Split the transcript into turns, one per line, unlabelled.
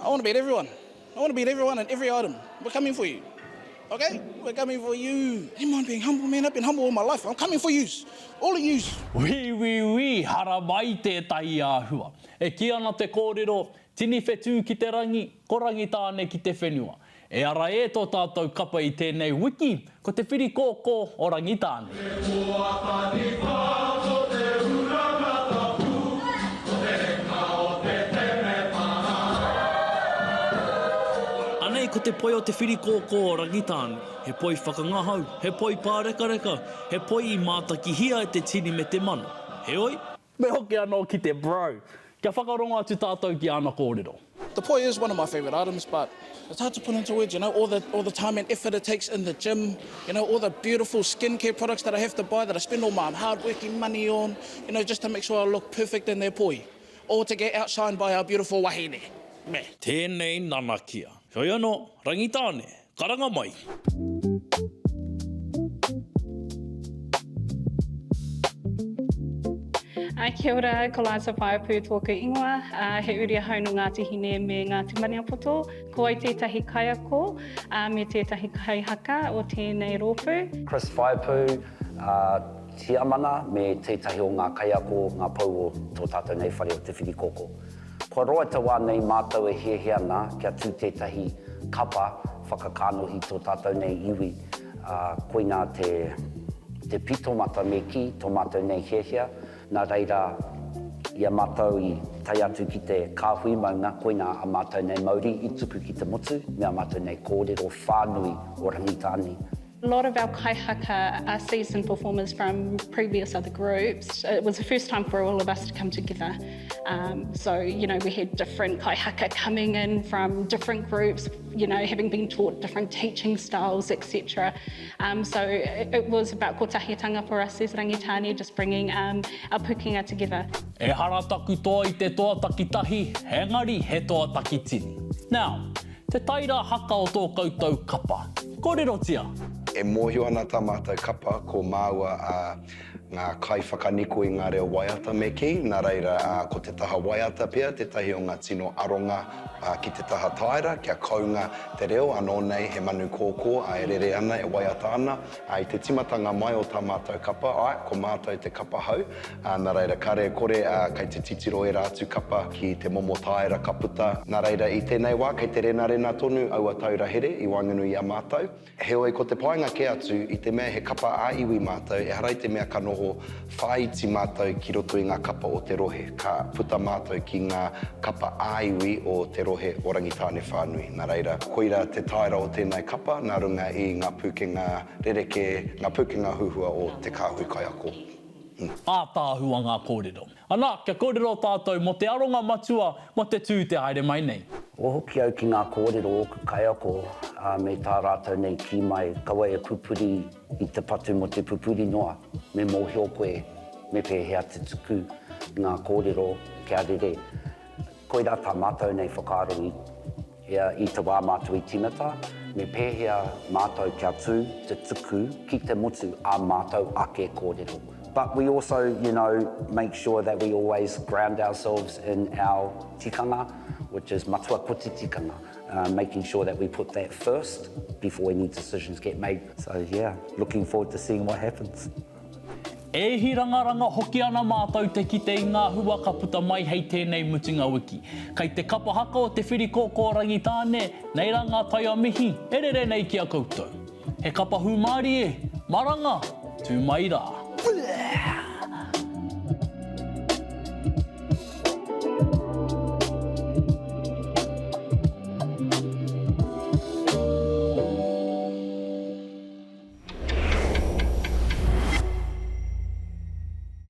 I want to beat everyone. I want to beat everyone in every item. We're coming for you. Okay? We're coming for you. Never mind being humble, man. I've been humble all my life. I'm coming for yous. All of yous.
Wī, wī, wī, haramai tētahi āhua. E kī ana te kōrero, tini whetū ki te rangi, ko Rangitāne ki te whenua. E ara e tō tātou kapa i tēnei wiki, ko te whirikōkō o Rangitāne.
Te moata niwha, ko te uranga tapu, ko te reka o te temepara.
Anei ko te poi o te whirikōkō o Rangitāne, he poi whakangahau, he poi pārekareka, he poi i mātakihia e te tini me te mano. Heoi, Me hoki anō ki te bro. Kia whakarongo atu tātou ki āna kōrero.
The poi is one of my favourite items but it's hard to put into words, you know, all the all the time and effort it takes in the gym, you know, all the beautiful skincare products that I have to buy that I spend all my hard working money on, you know, just to make sure I look perfect in their poi or to get outshined by our beautiful wahine. Meh.
Tēnei nanakia. Heoi anō, Rangitāne, karanga mai!
Kia ora, ko Liza Whaiapu tōku ingoa, he uri ahau nō Ngāti Hine me Ngāti Maniapoto. Ko au tētahi kaiako me tētahi kaihaka o tēnei rōpū.
Chris Whaiapu, Tiamana me tētahi o ngā kaiako, ngā pou o tō tātou nei whare o Te Whirikoko. Kua roa te wā nei mātou e hiahia ana kia tū tētahi kapa whakakānohi tō tātou nei iwi, ā, koinā te, te pitomata me kī, tō mātou nei hiahia, nā reira, i a mātou i tae atu ki te kāhui maunga, koinā a mātou nei mauri i tuku ki te motu, me a mātou nei kōrero whānui o Rangitāne.
A lot of our kaihaka are seasoned performers from previous other groups. It was the first time for all of us to come together. Um, so, you know, we had different kaihaka coming in from different groups, you know, having been taught different teaching styles, etc. Um, so it, it was about kotahitanga for us as Rangitāne, just bringing um, our pukenga together.
Ehara taku toa i te toa takitahi, engari he toa takitini. Now, Te taira haka o tō koutou kapa. Kōrerotia!
E mōhio ana tā mātou kapa ko māua a ngā kaiwhakaniko i ngā reo waiata me kī, nā reira ko te taha waiata pea tētahi o ngā tino aronga ki te taha taera kia kounga te reo, anō nei he manu kōkō e rere ana, e waiata ana. Ā, i te tīmatanga mai o tā mātou kapa, āe, ko mātou te kapa hau, ā, nā reira, kare e kore, ā, kei te titiro ērā atu kapa ki te momo tāera ka puta. Nā reira, i tēnei wā, kei te renarena tonu aua taura here i waenganui i a mātou. Heoi, ko te painga kē atu, i te mea he kapa ā-iwi mātou, ehara i te mea ka noho whāiti mātou ki roto i ngā kapa o te rohe, ka puta mātou ki ngā kapa ā-iwi o te rohe o Rangitāne whānui. Nā reira, koira te taera o tēnei kapa nā runga i ngā pūkenga rerekē, ngā pūkenga huhua o te kāhui kaiako.
Ātaahua ngā kōrero. Ana, kia kōrero tātou mō te aronga matua mō te tū te haere mai nei.
Kua hoki au ki ngā kōrero o ōku kaiako, ā, me tā rātou nei kī mai, kaua e pupuri i te patu mō te pupuri noa, me mōhio koe me pēhea te tuku i ngā kōrero kia rere. Koirā tā mātou nei whakaaro i, i te wā mātou i tīmata, me pēhea mātou kia tū te tuku ki te motu ā mātou ake kōrero. But we also, you know, make sure that we always ground ourselves in our tikanga, which is matua ko te tikanga, making sure that we put that first before any decisions get made. So yeah, looking forward to seeing what happens.
E hirangaranga hoki ana mātou te kite i ngā hua ka puta mai hei tēnei mutunga wiki. Kei te kapa haka o Te Whirikōkō Rangitāne, nei rā ngā tai a mihi e rere nei ki a koutou. He kapa hūmārie, maranga, tū mai rā.